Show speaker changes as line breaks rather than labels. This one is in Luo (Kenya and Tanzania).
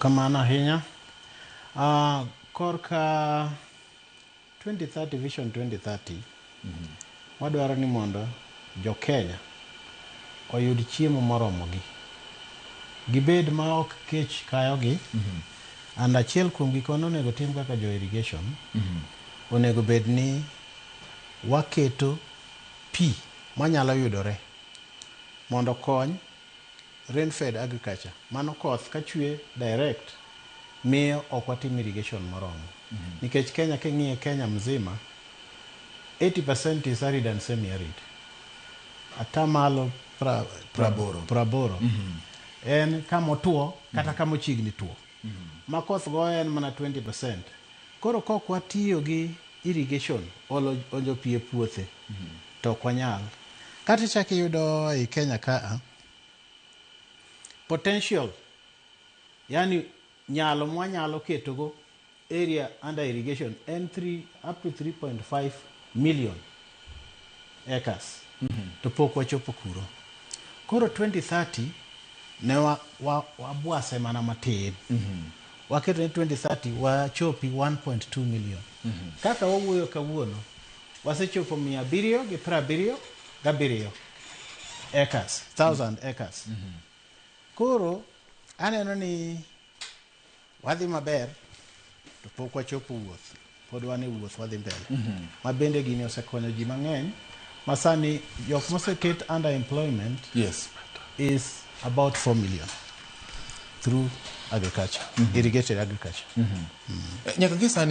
Kamano ahinya. Korka 2030, Vision 2030, wadwaro ni mondo jo Kenya oyud chiemo moromogi, gibed ma ok kech kayogi. And achiel kuom gik mane onego tim kaka jo irrigation, onego bed ni waketo pi manyalo yudore mondo okony rain-fed agriculture. Mano koth kachwe direct miyo ok watim irrigation moromo, nikech Kenya, king'iye Kenya mzima, 80% is arid and semi-arid. Atamalo
80.
80 en kama otuo kata kama ochiegni tuo. Ma koth goyo en mana 20%. Koro kok watiyo gi irrigation, olo onjo pi e puothe, to ok wanyal. Kata ichak iyudo ei Kenya ka potential, yani nyalo mwanyalo ketogo area under irrigation en 3 up to 3.5 million acres, to pok wachopo kuro. Koro 2030 ne wabwase mana matin, waketo ni 2030 wachopi 1.2 million. Kaka wawuoyo kawuono, wasechopo 777 acres, thousand acres. Koro aneno ni wadhi maber, to pok wachopo wuoth, pod wan e wuoth, wadhi mbele. Ma bende gini osekonyo ji mang'eny, ma sani jok moseket under employment is about 4 million through agriculture, irrigated agriculture.
Nyaka gi sani.